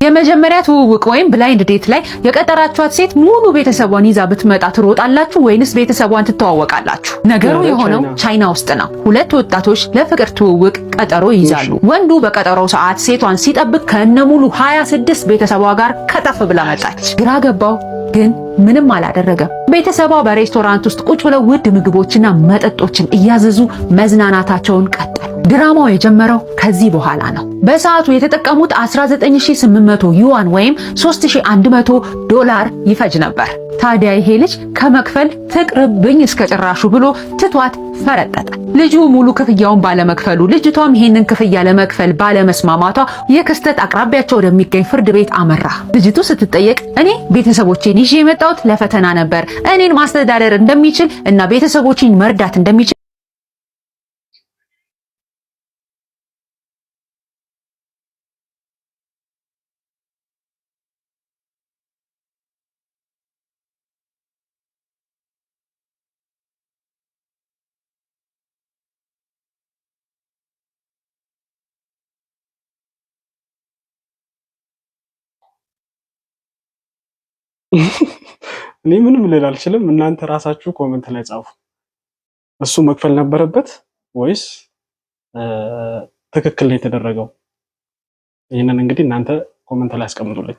የመጀመሪያ ትውውቅ ወይም blind date ላይ የቀጠራችኋት ሴት ሙሉ ቤተሰቧን ይዛ ብትመጣ ትሮጣላችሁ ወይንስ ቤተሰቧን ትተዋወቃላችሁ? ነገሩ የሆነው ቻይና ውስጥ ነው። ሁለት ወጣቶች ለፍቅር ትውውቅ ቀጠሮ ይይዛሉ። ወንዱ በቀጠሮው ሰዓት ሴቷን ሲጠብቅ ከነሙሉ 26 ቤተሰቧ ጋር ከተፍ ብላ መጣች። ግራ ገባው፣ ግን ምንም አላደረገም። ቤተሰቧ በሬስቶራንት ውስጥ ቁጭ ብለው ውድ ምግቦችና መጠጦችን እያዘዙ መዝናናታቸውን ቀጠሉ። ድራማው የጀመረው ከዚህ በኋላ ነው። በሰዓቱ የተጠቀሙት 19,800 ዩዋን ወይም 3100 ዶላር ይፈጅ ነበር። ታዲያ ይሄ ልጅ ከመክፈል ትቅርብኝ እስከ ጭራሹ ብሎ ትቷት ፈረጠጠ። ልጁ ሙሉ ክፍያውን ባለመክፈሉ፣ ልጅቷም ይሄንን ክፍያ ለመክፈል ባለመስማማቷ ይህ ክስተት አቅራቢያቸው ወደሚገኝ ፍርድ ቤት አመራ። ልጅቱ ስትጠየቅ እኔ ቤተሰቦቼን ይዤ የመጣሁት ለፈተና ነበር፣ እኔን ማስተዳደር እንደሚችል እና ቤተሰቦቼን መርዳት እንደሚችል እኔ ምንም ልል አልችልም። እናንተ ራሳችሁ comment ላይ ጻፉ። እሱ መክፈል ነበረበት ወይስ ትክክል ነው የተደረገው? ይህንን እንግዲህ እናንተ comment ላይ አስቀምጡልኝ።